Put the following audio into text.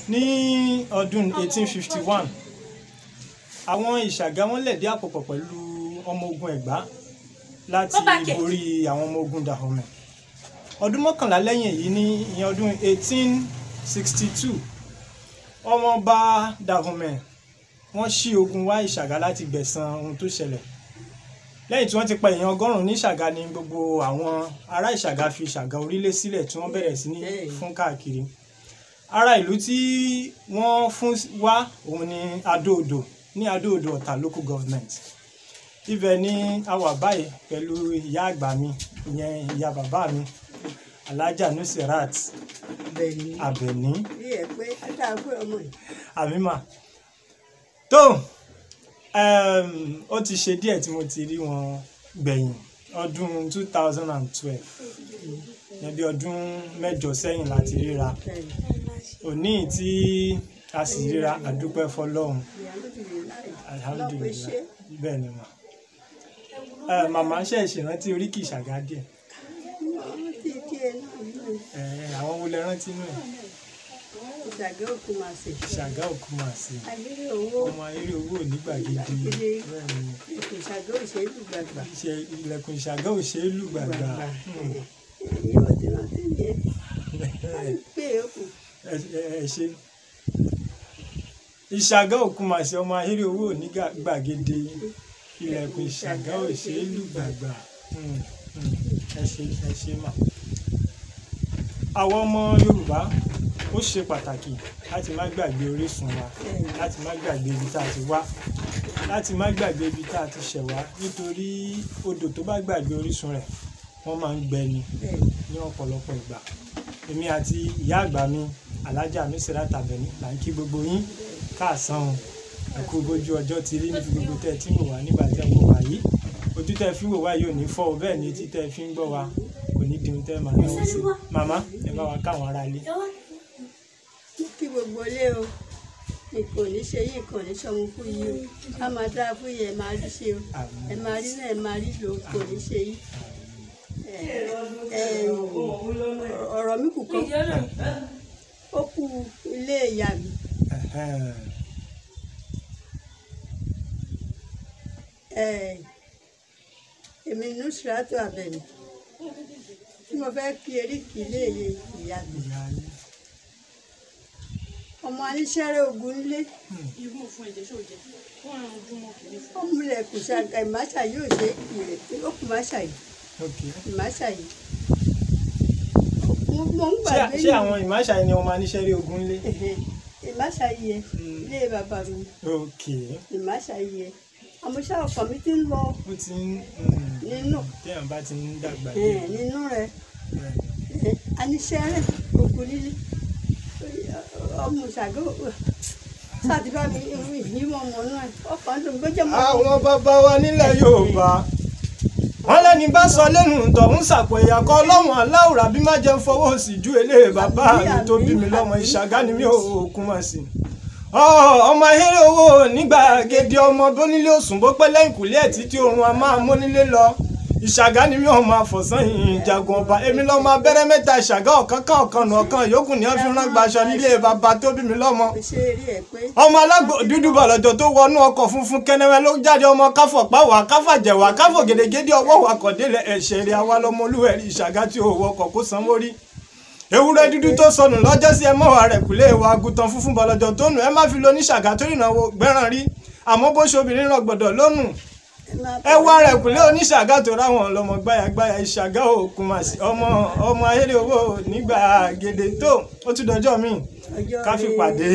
Ní ọdún 1851, àwọn Ìṣàgá wọn lẹ̀dí àpò pọ̀ pẹ̀lú ọmọ ogun Ẹ̀gbá láti borí àwọn ọmọ ogun Dahomey. Ọdún 11 lẹ́yìn èyí, ní ìyẹn ọdún 1862, ọmọọba Dahomey wọ́n ṣí ogun wá Ìṣàgá láti gbẹ̀san ohun tó ṣẹlẹ̀. Lẹ́yìn tí wọ́n ti pa èèyàn 100 ní Ìṣàgá ni gbogbo àwọn ará Ìṣàgá fi Ìṣàgá orílẹ̀ sílẹ̀ tí wọ́n bẹ̀rẹ̀ sí ní fún káàkiri. Ará ìlú tí wọ́n fún wá òun ni Adó-Odò, ní Adó-Odò Ọ̀tà local government. Ibẹ̀ ni a wà báyìí pẹ̀lú ìyá àgbà mi, ìyẹn ìyá bàbá mi, Alhaja Nusirat Abeni. Àmì mà tó ó ti ṣe díẹ̀ tí mo ti rí wọn gbẹ̀yìn, ọdún 2012, ní bí ọdún 8 sẹ́yìn láti ríra. Òní tí a sì ríra, àdúpẹ́ fọlọ́run, alhamdulillahi. Bẹ́ẹ̀ ni mà. Màmá ṣe ṣèrántí oríkì Ìṣàgá díẹ̀. Àwọn wo lẹ rántí nù ẹ̀? Ìṣàgá òkú máa ṣe. Ìṣàgá òkú máa ṣe. Ayéré owó. Ọmọ ayéré owó ní gbàgede. Ilẹ̀kùn Ìṣàgá ò ṣe é lù gbàgbà. Ilẹ̀kùn Ìṣàgá ò ṣe é lù gbàgbà. Èyí ò ti rántí yẹn. Pé òkú. Ẹ ṣe. Ìṣàgá òkú máa ṣe, ọmọ ayéré owó ní gbàgede. Ilẹ̀kùn Ìṣàgá ò ṣe é lù gbàgbà. Ẹ ṣe, ẹ ṣe mà. Àwọn ọmọ Yorùbá, ó ṣe pàtàkì láti má gbàgbé orísun wa, láti má gbàgbé ibi tá a ti wá, láti má gbàgbé ibi tá a ti ṣẹ̀ wá, nítorí odò tó bá gbàgbé orísun rẹ̀, wọ́n máa ń gbẹ ni ní ọ̀pọ̀lọpọ̀ ìgbà. Èmi àti ìyá àgbà mi, Alhaja Nusirat Abeni, là ń kí gbogbo yín káàsán o. Ẹ kú bójú ọjọ́ ti rí níbi gbogbo tẹ́ ẹ tí ń wò wá nígbà tí ẹ kò wá yìí. Ojú tẹ́ ẹ fi ń wò wá yìí ò ní fọ́ o, bẹ́ẹ̀ ni etí tẹ́ ẹ fi ń gbọ́ wa kò ní di ohun tẹ́ ẹ máa náwó sí. Màmá, ẹ bá wa káwọn ará ilé. Kí gbogbo ilé o, nǹkan ò ní ṣe yín, nǹkan ò ní ṣọmọ fún yín o. Ká máa dára fún yín, ẹ máa rí ṣe o, ẹ máa rí náà, ẹ máa rí lò, kò ní ṣe yín. Ọ̀rọ̀ mi kù kan, ó kú ilé ìyá mi. Èmi Nusratu Abeni tí mo fẹ́ kí eríkì ilé ìyá mi, ọmọ aníṣẹ́rẹ́ ogun nílé, ọmọlẹ̀kùn ṣàgà ìmáṣà yóò ṣe ìrètí ó kù máṣà yìí, ìmáṣà yìí mo ń gbàgbé. Ṣé àwọn ìmáṣà yìí ni ọmọ aníṣẹ́rẹ́ ogun nílé? Ìmáṣà yìí ẹ ilé bàbá mi, ìmáṣà yìí ẹ, àmọ́ ṣá ọkàn mi ti ń lọ nínú téèyàn bá ti ń dàgbà nínú rẹ̀. Aníṣẹ́rẹ́ ogun nílé, ọmọ ṣàgó sátìbá mi ìyíwọ̀n ọmọ náà ọkàn tó ń gbọ́jọ́ mọ́. Àwọn bàbá wa nílẹ̀ Yorùbá wọ́n lẹ́ni bá sọ lẹ́nu tọ̀hún sàpò ìyàkọ́ ọlọ́run aláwùrà bí má jẹun fọwọ́ sí ju eléyè bàbá mi tó bí mi lọ́mọ. Ìṣàgá ni mi ò kún mọ̀ sí. Ọmọ ahéré owó nígbà gèdè, ọmọ bónílé òsùn bó pẹ́ lẹ́yìn kùlé ẹ̀ títí oorun a máa mónílé lọ. Ìṣàgá ni mi ò máa fọ̀sán yìnyín jagun ọba. Èmi lọ́mọ abẹ́rẹ́ mẹ́ta Ìṣàgá, ọ̀kan kan ọ̀kan nù ọ̀kan yòókù ni wọ́n fi rán gbaṣọ nílé bàbá tó bí mi lọ́mọ. Ọmọ alágbò dúdú bàlọ́jọ́ tó wọnú ọkọ̀ funfun kẹnẹwẹ́ ló jáde, ọmọ káfọ̀ páwà káfàjẹ̀wà káfọ̀ gèdègèdè ọwọ́ wà kọ̀délẹ̀ ẹ̀ṣẹ̀ rẹ̀ àwa lọ́mọ olúwẹ̀rí Ìṣàgá tí ò wọkọ̀ kó sanwó rí. Ewúrẹ́ dúdú tó sọnù lọ́jọ́ sí ẹ mọ́wàá rẹ̀ kúlé wa, àgùntàn funfun bọ̀lọ́jọ́ tó nù ẹ má fi lo oníṣàgá tó rìnà gbẹ́ràn rí, àmọ́ bó ṣe obìnrin ràn gbọ́dọ̀ lónù ẹ wá rẹ̀ kúlé oníṣàgá tó ráwọn ọlọ́mọ gbáyagbáya. Ìṣàgá òkun mà sí ọmọ ọmọ ayéré owó nígbà gèdè tó ó tún dọjọ́ míì ká fi pàdé.